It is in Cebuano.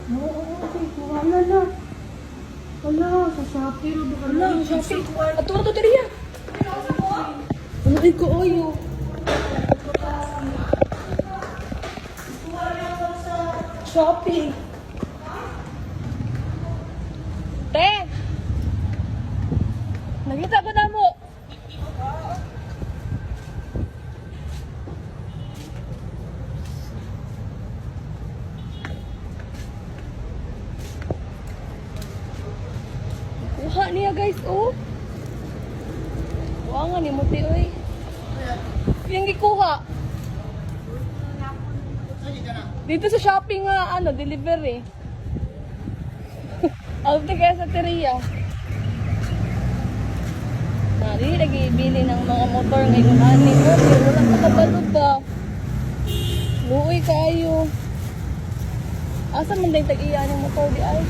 Oo, okay. Kuha na na. Wala, sa Shopee. Wala, sa Shopee. Ato na to, diri. Ano ay ko, oy. Shopee. Te! Nakita ko na mo. Kuha niya, guys, oh. Kuha nga ni Muti, oy. Yung gikuha. Dito sa shopping nga, ano, delivery. Out kaya sa Teria. Na, di lagi bili ng mga motor ngayon ani ko, pero wala pa kabalo ba. Luoy kaayo. Asa man day tag-iya ng motor di ay?